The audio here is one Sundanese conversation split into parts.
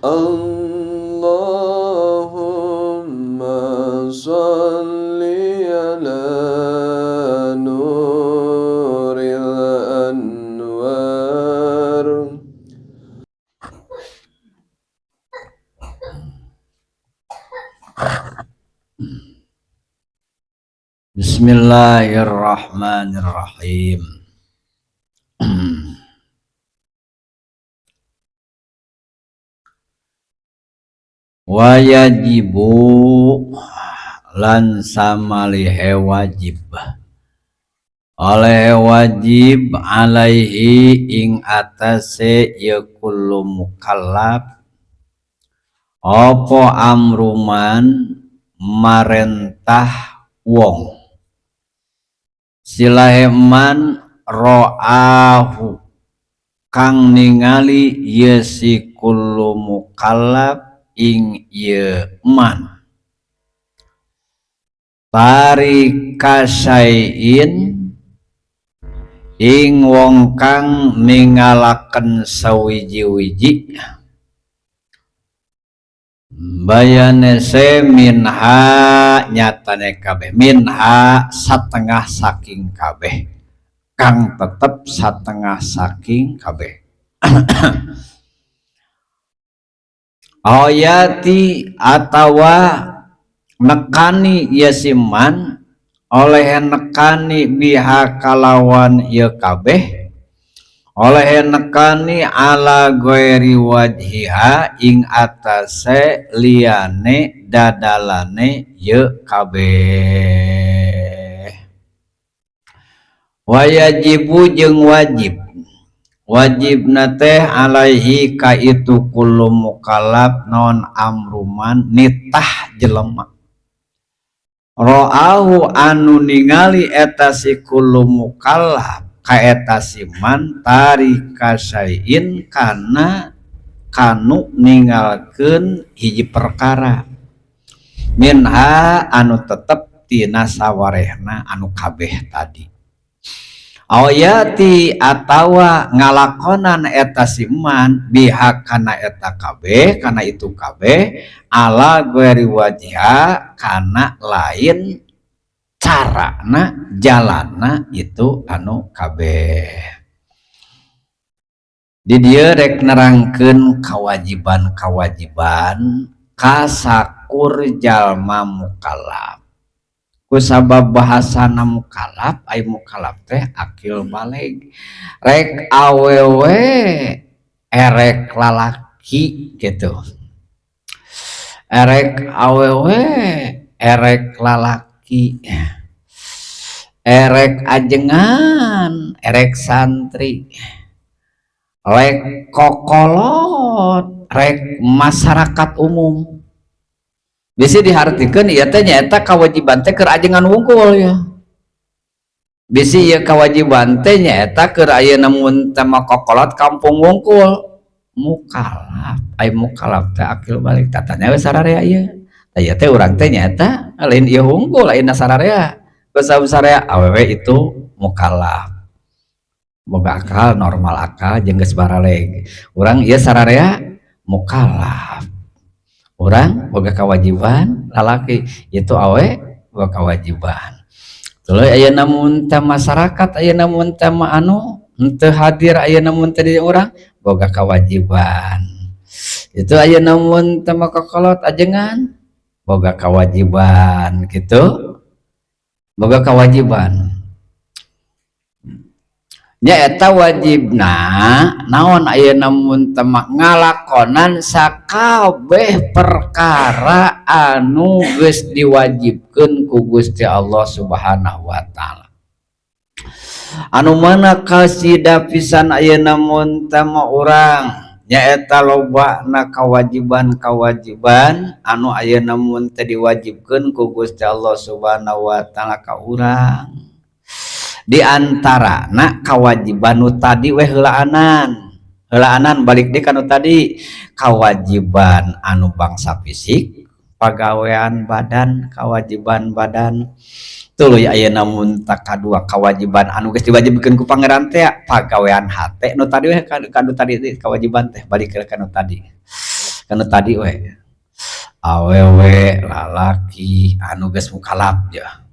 اللهم صل على نور الأنوار. Bismillahirrahmanirrahim. Wajibu lan samalihe wajib oleh wajib alaihi ing atase ya kullu mukallaf apa amruman marentah wong silaheman ro'ahu kang ningali ya si kullu mukallaf ing ye man tarika syai'in ing wong kang ningalaken sawiji-wiji bayane se minha nyatane kabeh minha satengah saking kabeh kang tetep satengah saking kabeh. Ayati atawa nekani yasiman oleh nekani biha kalawan ya kabeh oleh nekani ala ghairi wajhiha ing atase liyane dadalane ya kabeh. Wajibu jeung wajib wajib teh alaihi ka itu kullu mukallaf non amruman nitah jelema ro'ahu anu ningali eta si kullu mukallaf ka eta si man tarika syai'in kana kanu ningalkeun hiji perkara minha anu tetep tina sawarehna anu kabeh tadi. Ayati atawa ngalakonan eta si man biha kana eta kabeh kana itu kabeh ala ghairi wajha kana lain carana jalana itu anu kabeh. Di dieu rek nerangkeun kewajiban-kewajiban kasakur jalma mukallaf. Kusabab bahasana mukallaf ai mukallaf teh akil balig rek awewe erek lalaki gitu erek awewe erek lalaki erek ajengan erek santri rek kokolot rek masyarakat umum. Bisi dihartikeun ieu teh nyaeta kawajiban teh keur ajengan wungkul ya. Bisi ieu kawajiban teh nyaeta keur ayeuna mun teh mah kokolot kampung wungkul mukallaf ai mukallaf teh akil balik tatanya we sararea ieu. Tah ieu teh urang teh nyaeta lain ieu wungkul lain sararea. Kusabab sararea awewe itu mukallaf. Boga akal normal akal jeung geus baraleg. Urang ieu sararea mukallaf. Orang boga kewajiban lalaki itu awe boga kewajiban. Tuluy ayeuna mun teh masyarakat ayeuna mun teh mah anu henteu hadir ayeuna mun teh di urang boga kewajiban. Itu ayeuna mun teh mah kokolot ajengan boga kewajiban gitu. Boga kewajiban. Nya eta wajibna naon ayeuna mun teh mah ngalakonan sakabeh perkara anu geus diwajibkeun ku Gusti Allah Subhanahu wa taala. Anu mana kasida pisan ayeuna mun teh mah urang nyaeta lobana kewajiban-kewajiban anu ayeuna mun teh diwajibkeun ku Gusti Allah Subhanahu wa taala ka urang. Di antara na kewajiban nu tadi weh heulaanan heulaanan balik deui ka nu tadi kewajiban anu bangsa fisik pagawean badan kewajiban badan tuluy ayeuna mun ta kadua kewajiban anu geus diwajibkeun ku pangeran teh pagawean hate nu tadi weh ka nu tadi kewajiban teh balik ka nu tadi. Kana tadi we awewe lalaki anu geus mukalaf ya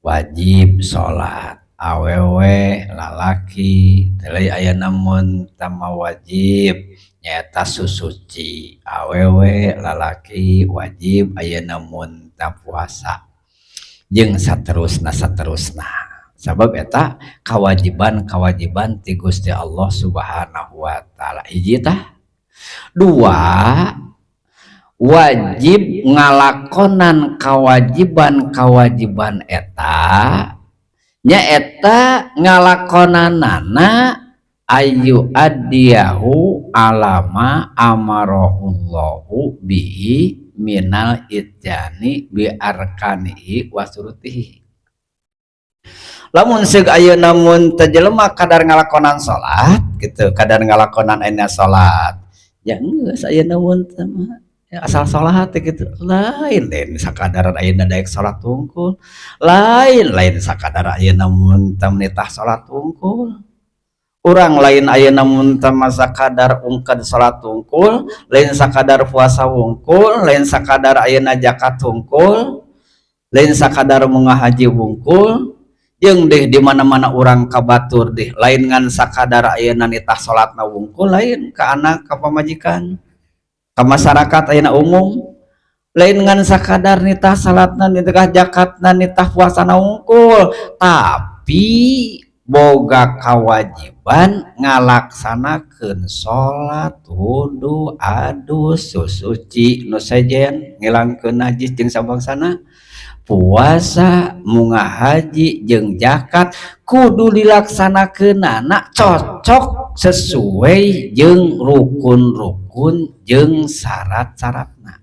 wajib salat. Awewe lalaki teu aya namun tama wajib nyaeta susuci. Awewe lalaki wajib aya namun ta puasa jeung saterusna saterusna. Sabab eta kewajiban-kewajiban ti Gusti Allah Subhanahu wa taala. Hiji tah. Dua, wajib ngalakonan kewajiban-kewajiban eta nyaeta ngalakonanana ayu adiyahu alama amarahullahu bihi minal ityani bi arkanihi wa surutihi. Lamun seug ayeuna mun teu jelema kadar ngalakonan salat gitu, kadar ngalakonan ayeuna salat ya geus ayeuna mun teh mah ya, asal salat teh gitu. Lain lain sakadar ayeuna daek salat wungkul, lain lain sakadar ayeuna mun teh nitah salat wungkul. Urang lain ayeuna mun teh mah sakadar ungkeud salat wungkul, lain sakadar puasa wungkul, lain sakadar ayeuna zakat wungkul, lain sakadar munggah haji wungkul. Jeung deh di mana-mana urang kabatur deh lain ngan sakadar ayeuna nitah salatna wungkul, lain ka anak, ka pamajikan, ka masyarakat ayeuna umum, lain ngan sakadar nitah salatna, nitah zakatna, nitah puasana wungkul, tapi boga kewajiban ngalaksanakeun salat, wudu, adus, susuci nu sejen, ngilangkeun najis jeung sabangsana, puasa, munggah haji jeung zakat kudu dilaksanakeunana cocok sesuai jeung rukun-rukun jeung syarat-syaratna.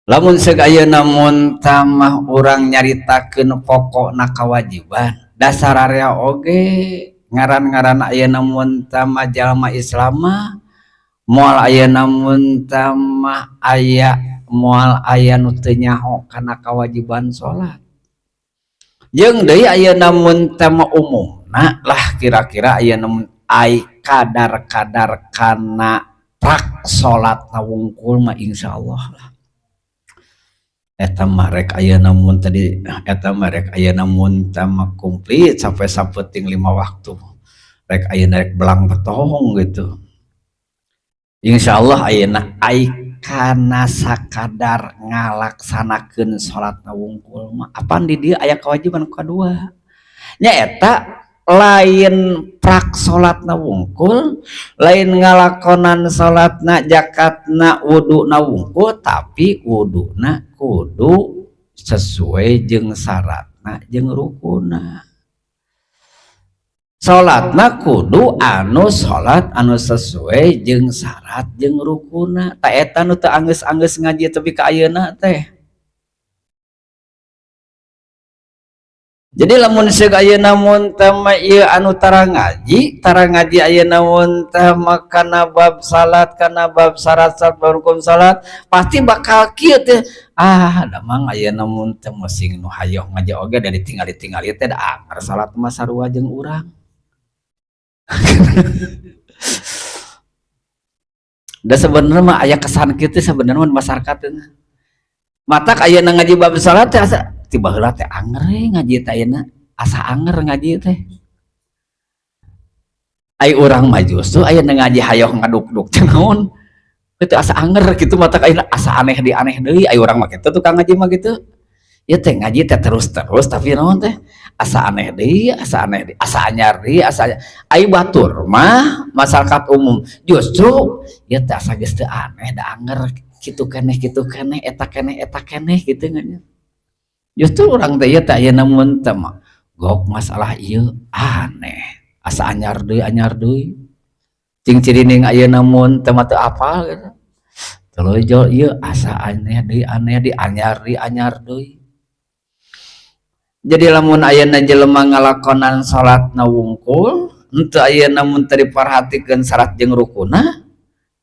Lamun seug ayeuna mun tamah urang nyaritakeun pokokna kewajiban dasar area oge ngaran-ngaran ayeuna mun tamah jalma Islam mah moal ayeuna mun tamah aya moal aya nu teu nyaho kana kewajiban salat. Jeung deui ayeuna mun teh umumna lah kira-kira ayeuna mun ai kadar-kadar kana prak salatna wungkul mah insyaallah lah. Eta mah rek ayeuna mun tadi eta mah rek ayeuna mun teh mah komplit sampai sapenting 5 waktu. Rek ayeuna rek belang betong gitu. Insyaallah ayeuna ai kana sakadar ngalaksanakeun salatna wungkul mah apan di dieu aya kewajiban kadua nyaeta lain prak salatna wungkul, lain ngalakonan salatna, zakatna, wuduna wungkul, tapi wuduna kudu sesuai jeung syaratna jeung rukunna. Salatna kudu anu salat anu sesuai jeung syarat jeung rukuna. Ta eta nu teu anggeus-anggeus ngaji tepi ka ayeuna teh. Jadi lamun seug ayeuna mun teh mah ieu anu tara ngaji ayeuna mun teh mah kana bab salat, kana bab syarat, bab rukun salat, pasti bakal kieu teh. Ah, da mang ayeuna mun teh sing nu hayoh ngaji oge da ditingali-tingali teh da anger salat mah sarua jeung urang. Da sebenarnya mah aya kesan kitu sebenarnya mah masyarakat teh. Matak ayeuna ngaji bab salat teh asa tiba heula teh anger ngaji teh ayeuna asa anger ngaji teh. Ai urang mah justru ayeuna ngaji hayoh ngaduk-duk teh naon. Kitu asa anger kitu matak ayeuna asa aneh di aneh deui ai urang mah kitu tukang ngaji mah kitu. Ya teh ngaji teh terus-terus tapi naon teh asa aneh deui, asa aneh deui, asa anyar deui, asa ai batur mah masyarakat umum justru ya teh asa geus teu aneh da anger kitu keneh eta keneh kitu nya. Justru urang teh ieu teh ayeuna mun teh mah gok masalah ieu aneh, asa anyar deui. Cing cirining ayeuna mun teh mah teu apal gitu. Tuluy jol ieu asa aneh deui anyar deui. Jadi lamun ayeuna jelema ngalakonan salatna wungkul, henteu ayeuna mun teu diperhatikeun syarat jeung rukunna,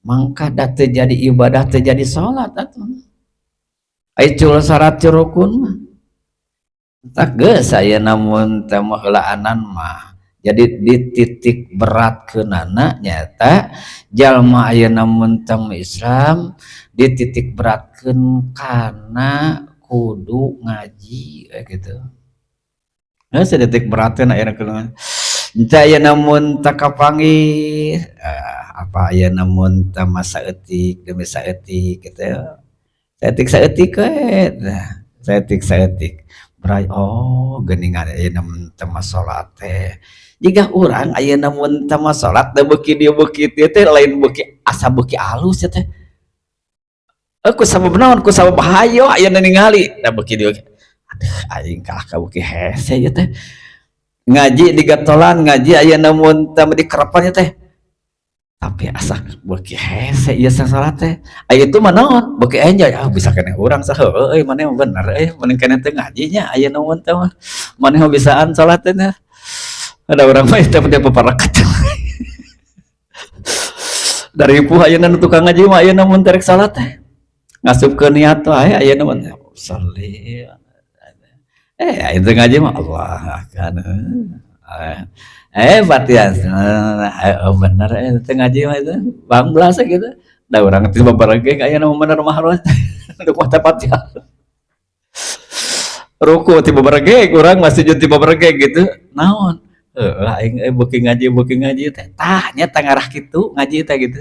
mangka da teu jadi ibadah, teu jadi salat atuh. Ai cul syarat jeung rukun mah. Tak geus ayeuna mun teh mah heulaanan mah Jadi dititik beratkeunana nyaeta jalma ayeuna mun teu Islam dititik beratkeun kana kudu ngaji gitu. Heuh, saditik beratkeun ayeuna kudu. Henteu ayeuna mun teu kapanggih apa ayeuna mun teu mah saeutik demi saeutik gitu. Saeutik saeutik we tah, saeutik saeutik. Berai oh geuningan ayeuna mun teu mah salat teh. Jiga urang ayeuna mun teu mah salat da beuki dieu beuki dieu teh lain beuki asa beuki alus ya teh. Ku sabab naon? Ku sabab hayo ayeuna ningali da beuki dieu. Aduh aing kalah ka beuki hese ieu teh. Ngaji digatolan ngaji ayeuna mun teu dikerepan ieu teh. Tapi asa beuki hese ieu salat teh. Aya itu mah naon? Beuki enjoy, ah bisa keneh urang sah heueuh euy maneh mah bener euy mending keneh teu ngaji nya ayeuna mun teh mah. Maneh mah bisaan salat teh nya. Ada urang mah teh paparakat. Dari puh ayeuna nu tukang ngaji mah ayeuna mun teh rek salat teh. Ngasupkeun niat wae ayeuna mah sholli. Aya teu ngaji mah Allah kan. Batian bener teu ngaji mah itu banglas gitu. Da urang teh babarege ayeuna mah bener mah harus nu maca Fatihah. Ruku ti babarege urang masih ti babarege gitu. Naon? Heueuh aing beuki ngaji teh tah nya tah ngarah kitu ngaji teh gitu.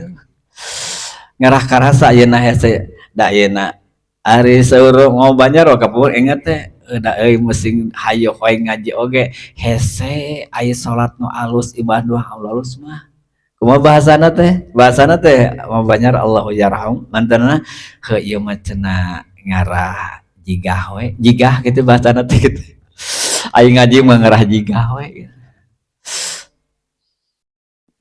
Ngarah karasa ayeuna hese da ayeuna ari saur mau Banjar wa kapungkur inget teh da euy mesing hayoh we ngaji oge hese aya salat nu alus ibadah nu alus mah. Kumaha bahasana teh? Bahasana teh mau Banjar Allahu yarham mantanna heuh ieu mah cenah ngarah jigah we, jigah gitu bahasana teh gitu. Aing ngaji mah ngarah jigah we gitu.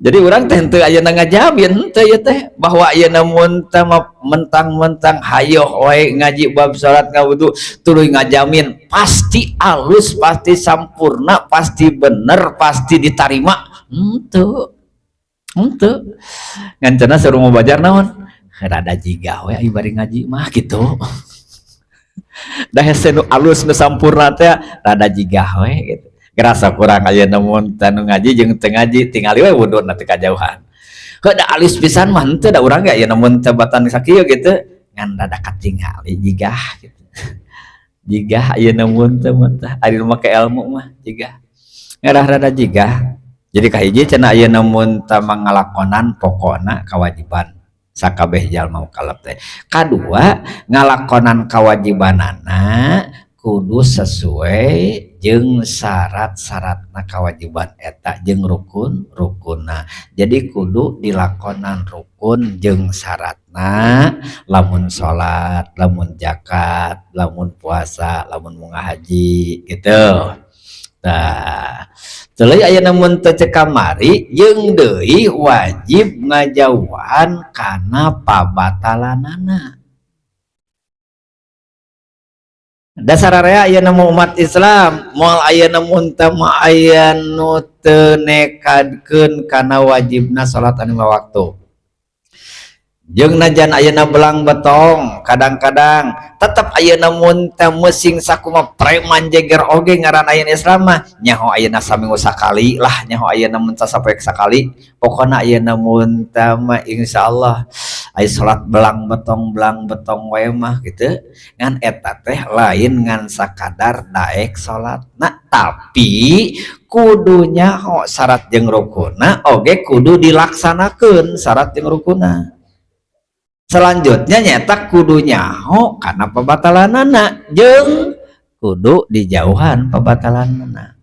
Jadi urang teh henteu ayeuna ngajamin henteu ieu teh bahwa ayeuna mun teh mentang-mentang hayoh we ngaji bab salat ngawudu tuluy ngajamin pasti alus, pasti sampurna, pasti bener, pasti ditarima. Henteu. Henteu. Ngan cenah saur mau Banjar naon? Rada jigah we bari ngaji mah gitu. Da hese nu alus nu sampurna teh rada jigah we gitu. Ngerasa kurang ayeuna mun teh nu ngaji jeung teu ngaji tingali we wuduna teu kajauhan. Heuh da alus pisan mah henteu da urang ge ayeuna mun teh batan sakieu gitu ngan rada katingali jigah gitu. Jigah ayeuna mun teh mun teh ari nu make ilmu mah jigah. Ngarah rada jigah. Jadi kahiji cenah ayeuna mun teh ngalakonan pokona kawajiban sakabeh jalma mukallaf teh. Kadua ngalakonan kawajibanana kudu sesuai jeung syarat-syaratna kawajiban eta jeung rukun-rukunna. Jadi kudu dilakonan rukun jeung syaratna lamun salat, lamun zakat, lamun puasa, lamun munggah haji gitu. Tah, tuluy ayeuna mun teu cek kamari jeung deui wajib ngajauhan kana pabatalanana. Dasar area ayeuna umat Islam moal ayeuna mun teu mah aya nu teu nekadkeun kana wajibna salat anu lima waktu. Jeung najan ayeuna belang betong kadang-kadang tetep ayeuna mun teu meusing sakumaha preman jeger oge ngaran ayeuna Islam mah nyaho ayeuna saminggu sakali lah, nyaho ayeuna mun sapoe sakali pokona ayeuna mun teu mah insyaallah aya salat belang betong wae mah gitu. Ngan eta teh lain ngan sakadar daek salatna tapi kudu nyaho syarat jeung rukunna oge kudu dilaksanakeun syarat jeung rukunna. Selanjutnya nyata kudu nyaho kana pabatalanana jeung kudu dijauhan pabatalanana.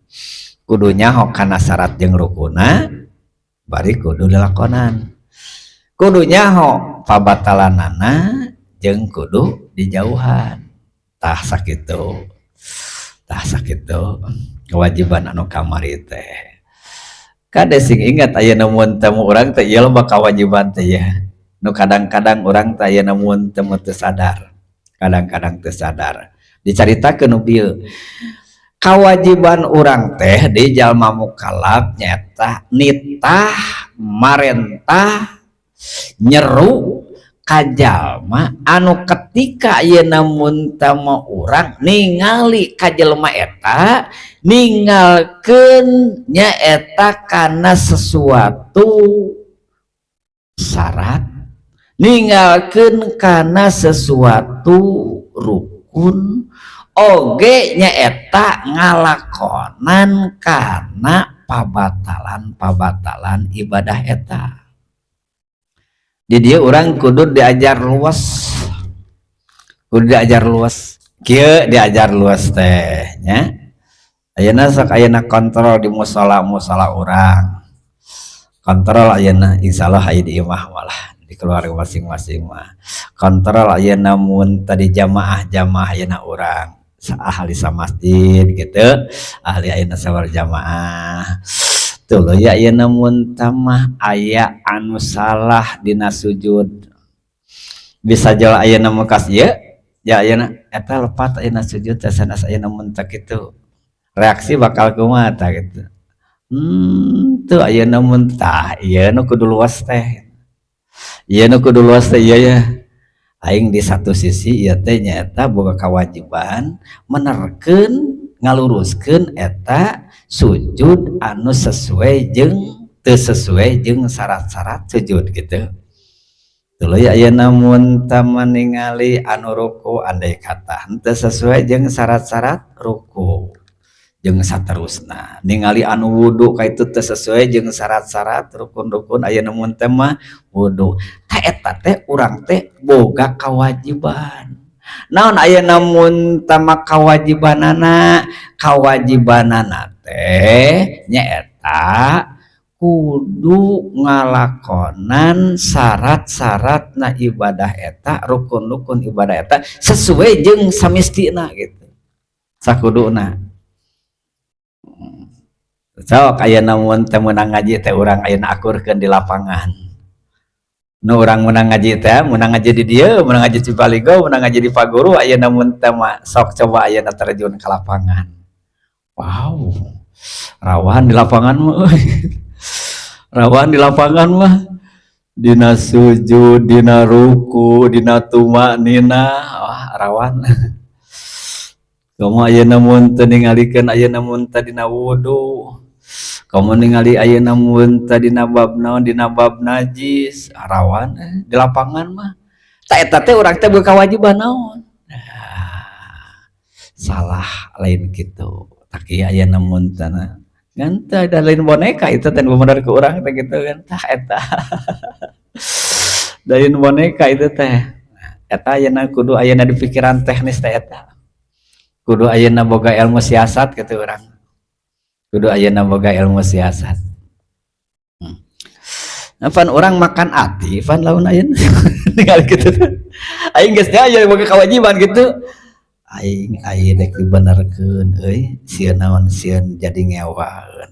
Kudu nyaho kana syarat jeung rukunna bari kudu dilakonan. Kudu nyaho pabatalanana jeung kudu dijauhan. Tah sakitu. Tah sakitu kewajiban anu kamari teh. Kade sing ingat ayeuna mun temu urang teh ieu loba kawajiban teh ya. Nu kadang-kadang urang teh ayeuna mun teu sadar. Kadang-kadang teu sadar. Dicaritakeun nu bieu. Kawajiban urang teh di jalma mukallaf nyaeta nitah, marentah, nyeru Ka jalma anu ketika ayeuna mun tama urang ningali ka jelema eta, ninggalkeun nyaeta kana sesuatu syarat, ninggalkeun kana sesuatu rukun, oge nyaeta ngalakonan kana pabatalan-pabatalan ibadah eta. Di dieu urang kudu diajar luas, kudu diajar luas kieu, diajar luas teh nya. Ayeuna sok ayeuna kontrol di musala-musala urang, kontrol ayeuna, insyaallah aya di imah, malah di keluarga masing-masing mah. Kontrol ayeuna mun tadi jamaah-jamaah ayeuna urang ahli samasjid gitu, ahli ayeuna sabar jamaah tuh ya. Ayeuna mun tamah aya anu salah dina sujud, bisa jual ayeuna mukas ieu ya, ayeuna eta lepat ayeuna sujud teh sanes. Ayeuna mun teu kitu, reaksi bakal kumaha tah gitu? Tuh ayeuna mun tah ieu nu kudu luas teh, ieu nu kudu luas teh. Ieu ya, aing di satu sisi ieu teh nyaeta boga kewajiban menerkeun, ngaluruskeun eta sujud anu sesuai jeung teu sesuai jeung syarat-syarat sujud gitu. Tuluy ayeuna mun tama ningali anu ruku, andai kata henteu sesuai jeung syarat-syarat ruku jeung saterusna, ningali anu wudu ka itu teu sesuai jeung syarat-syarat rukun-rukun ayeuna mun teh mah wudu. Tah, eta teh urang teh boga kewajiban naon ayeuna mun tama? Kawajibanana, kawajibanana teh nyaeta kudu ngalakonan syarat-syarat na ibadah eta, rukun-rukun ibadah eta sesuai jeung samistina gitu, sakuduna. Sok ayeuna mun teu meunang ngaji teh, urang ayeuna akurkeun di lapangan. Nu urang meunang ngaji teh, meunang ngaji di dieu, meunang ngaji Cipaligo, meunang ngaji di Paguru, ayeuna mun teh mah sok coba ayeuna terjun ke lapangan. Wow, rawan di lapangan mah euy. Rawan di lapangan mah, dina sujud, dina ruku, dina tumaknina, wah, rawan. Komo ayeuna mun teu ningalikeun ayeuna mun teh dina wudu, komo ningali ayeuna mun teh dina bab naon, dina bab najis, rawan di lapangan mah. Tah, eta teh urang teh boga kewajiban naon? Nah, salah lain kitu. Tah, kieu ayeuna mun teh ngan teu da lain boneka itu teh bener ke urang teh gitu kan. Tah, eta lain boneka itu teh. Eta ayeuna kudu ayeuna di pikiran teknis teh, eta kudu ayeuna boga ilmu siasat gitu urang, kudu ayeuna boga ilmu siasat. Nah, pan urang makan ati pan lamun ayeuna ningali kitu teh. Aing geus nya boga kewajiban gitu, aing aing dek dibenerkeun euy, sieun naon, sieun jadi ngewaeun,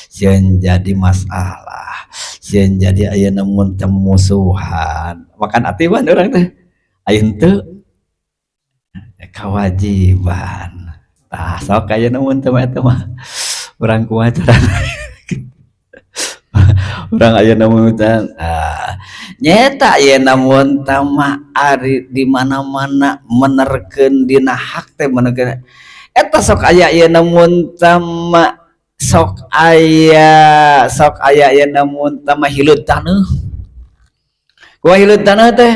sieun jadi masalah, sieun jadi ayeuna mun teu musuhan. Makan ati pan urang teh. Aing teu kewajiban. Tah, sok ayeuna mun teu eta mah urang kumaha carana urang ayeuna mun teh? Ah, nyaeta ayeuna mun teh mah ari di mana-mana menerkeun dina hak teh, menerkeun eta sok aya ayeuna mun teh mah, sok aya ayeuna mun teh mah hileud taneuh. Kumaha hileud taneuh teh?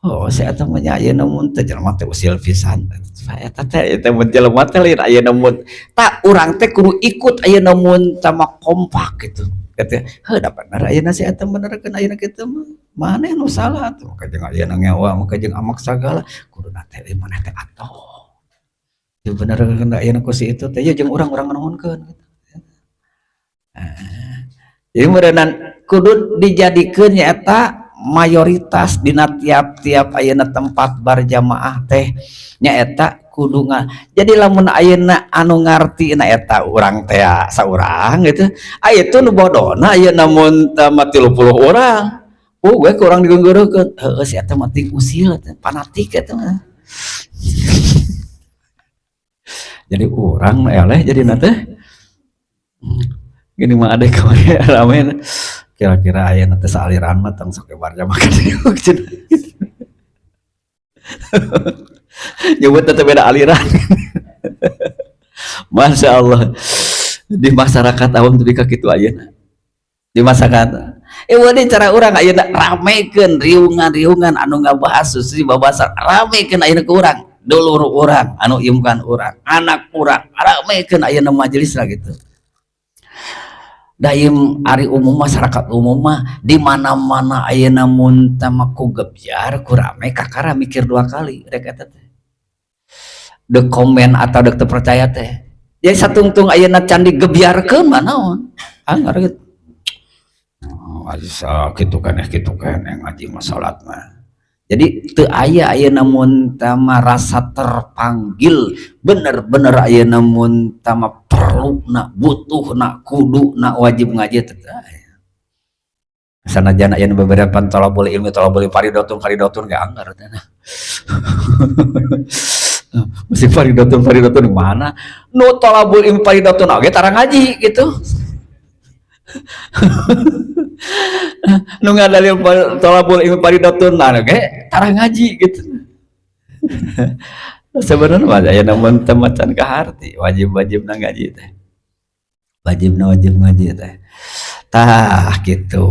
Oh, si eta mah nya ayeuna mun teh jelema teh usil pisan eta teh, eta mun jelema teh lain ayeuna mun tah urang teh kudu ikut ayeuna mun teh mah kompak gitu. Kata heuh, da bener ayeuna si eta benerkeun ayeuna kitu mah, maneh nu salah atuh, maka jeung ayeuna ngewa, maka jeung amak sagala kuduna teh euy maneh teh atoh teu benerkeun ayeuna ku si itu teh jeung urang-urang nuhunkeun gitu. Nah, jadi meureunan kudu dijadikeun nyaeta mayoritas dina tiap-tiap ayeuna tempat barjamaah teh nyaeta kudu nga. Jadi lamun ayeuna anu ngarti na eta urang teh saurang gitu, aya itu nu bodona ayeuna mun teh mah 30 urang, oh gue kurang digeunggeureukeun, heueuh, si eta mah ting usil eta, fanatik eta mah. Jadi urang nu eleh jadi teh gini mah ada kamari rame, kira-kira aya teh saaliran mah tong sok barjamaah ka dieu cenah. Nyebut tetep beda aliran. Masya Allah, di masyarakat awam tadi kitu ayeuna di masyarakat. Ini cara urang ayeuna ramekeun riungan-riungan anu ngabahas susi babasar, ramekeun ayeuna ke urang, dulur urang anu imkan urang, anak urang, ramekeun ayeuna majelis lah gitu. Daim ari umum, masyarakat umum mah di mana-mana ayeuna mun tama ku gebyar ku rame, kakara mikir dua kali rek eta teh, dek komen atau dek teu percaya teh. Jadi satungtung ayeuna can digebyarkeun mah naon anggar gitu. Oh, asa kitu keneh, kitu keneh ngaji mah, salat mah. Jadi teu aya ayeuna mun tama rasa terpanggil bener-bener ayeuna mun tama perlu na, butuh na, kudu na, wajib ngaji teu aya. Sanajan ayeuna beberapa tolabul ilmi, tolabul faridotun, faridotun ge anggar teh. Mesti faridotun, faridotun mana nu tolabul ilmi faridotun oge tara ngaji gitu. Nu ngadalil tolabul ilmi faridatun, nah ge tara ngaji gitu. Sebenarnya mah aya namun teu macan kaharti wajib-wajibna ngaji teh, wajibna wajib ngaji teh, tah gitu.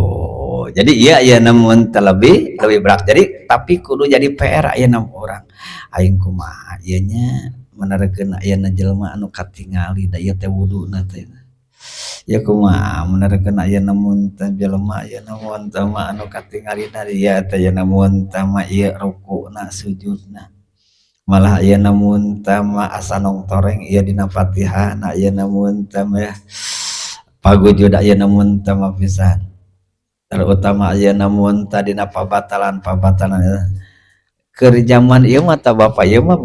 Jadi iya ya, namun terlebih lebih berat. Jadi tapi kudu jadi PR aya urang aing kumaha ieu nya menerkeun ayeuna jelema anu katingali da ieu teh wuduna teh ya kumaha, menerkeun ayeuna mun teh jelema ayeuna mun teh mah anu katingali ieu teh ayeuna mun teh mah ieu rukuna, sujudna, malah ayeuna mun teh mah asa nongtoreng ieu dina Fatihah ayeuna mun teh mah pagujud ayeuna mun teh mah pisan, terutama ayeuna mun teh dina pabatalan-pabatalan keur zaman ieu mah. Tah, bapak ieu mah,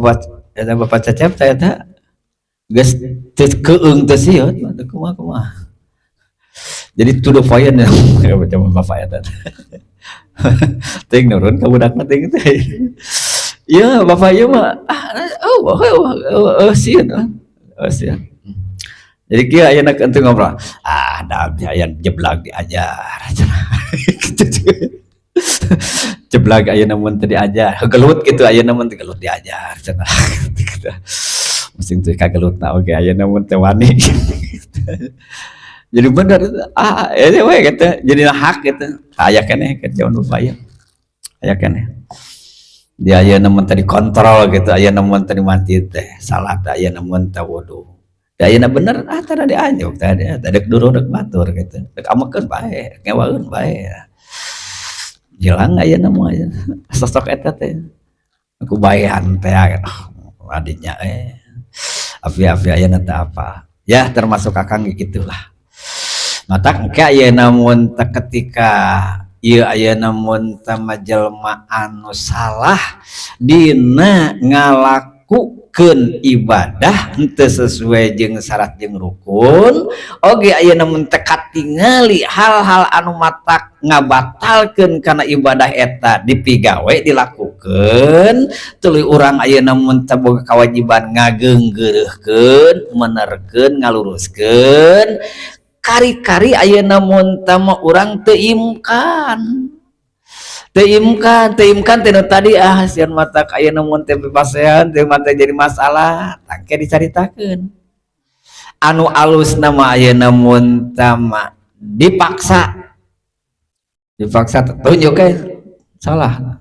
eta bapak Cecep teh, eta geus teu keung, teu sieun kumaha kumaha. Jadi to the point ya zaman bapak eta teuing nurun ka budakna teuing teh ya. Bapak ieu mah ah oh, oh, oh, oh, sieun, oh, sieun. Jadi kieu ayeuna teu ngobrol, ah da aya jeblag diajar, jeblag ayeuna mun teu diajar gelut gitu, ayeuna mun teu gelut diajar cenah. Mesti teu kagelutna oge ayeuna mun teu wani. Jadi bener ah ini we gitu, jadi hak gitu aya keneh ke zaman bapak ieu aya keneh. Dia ayeuna mun teu dikontrol gitu, ayeuna mun teu mati teh salat, ayeuna mun teu wudu. Da ayeuna bener ah tara dianjuk teh dek dulu, dek batur gitu, dek amekeun bae, ngewaeun bae. Hilang ayeuna mah sosok eta teh aku baehan teh adinya api-api ayeuna teh apa ya, termasuk akang gitulah. Matak engke ayeuna mun teh ketika ieu ayeuna mun teh jelema anu salah dina ngalakukeun ibadah henteu sesuai jeung syarat jeung rukun oge, ayeuna mun teh katingali hal-hal anu matak ngabatalkeun kana ibadah eta dipigawe, dilakukeun, tuluy urang ayeuna mun teh boga kewajiban ngageunggeureuhkeun, menerkeun, ngaluruskeun. Kari-kari ayeuna mun teh mah urang teu imkan, teu imkan, teu imkan teh tadi ah sieun matak ayeuna mun teh papasean teh mata jadi masalah. Tangke dicaritakeun anu alus nama ayeuna mun teh mah dipaksa, dipaksa tunjuk ke salah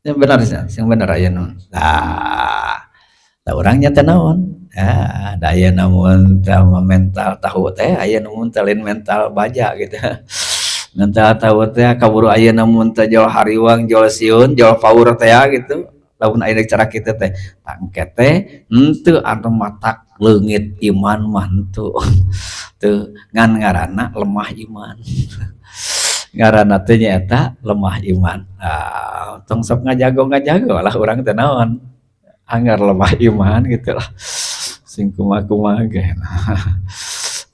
yang benar, yang benar ayeuna. Nah, da urang nya teh naon ah da ayeuna mun teh mental tahu teh, ayeuna mun teh lain mental baja gitu. Mental tahu teh kaburu ayeuna mun teh jol hariwang, jol sieun, jol paur teh gitu. Lamun aya cara kitu teh tangke teh henteu anu matak leungit iman mah, henteu teu, ngan ngaranna lemah iman, ngaranna teh nyaeta lemah iman. Ah, tong sok ngajago-ngajago lah urang teh naon, anggar lemah iman gitu lah, sing kumaha-kumaha ge.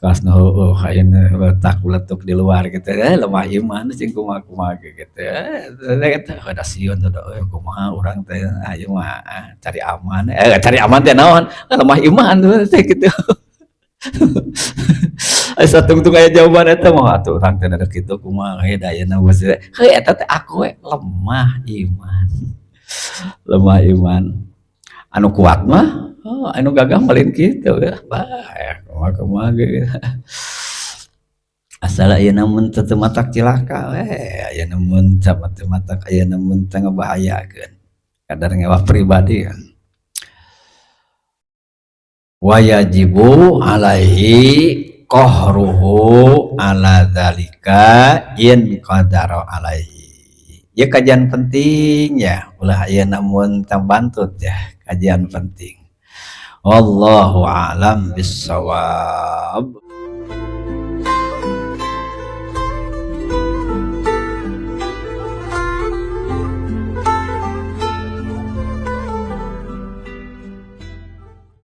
Kelas nu heueuh ayeuna letak beletuk di luar gitu, lemah iman, sing kumaha-kumaha ge gitu. Eta da sieun teh da kumaha urang teh ayeuna mah cari aman, cari aman teh naon, lemah iman teh gitu. Asa satungtung aya jawaban eta mah atuh urang teh da kitu kumaha we da ayeuna heuh eta teh aku we lemah iman. Lemah iman. Anu kuat mah, oh, anu gagah malin kitu ya. Bae, kumaha kumaha ge. Asal ayeuna mun teu matak cilaka we, ayeuna mun teu matak, ayeuna mun teu ngabahayakeun. Kadar ngewa pribadi kan. Wa yajibu alaihi qahruhu ala dzalika in qadara alaihi. Ya, kajian penting ya, ulah ayeuna mun bantut ya, kajian penting. Wallahu a'lam bissawab.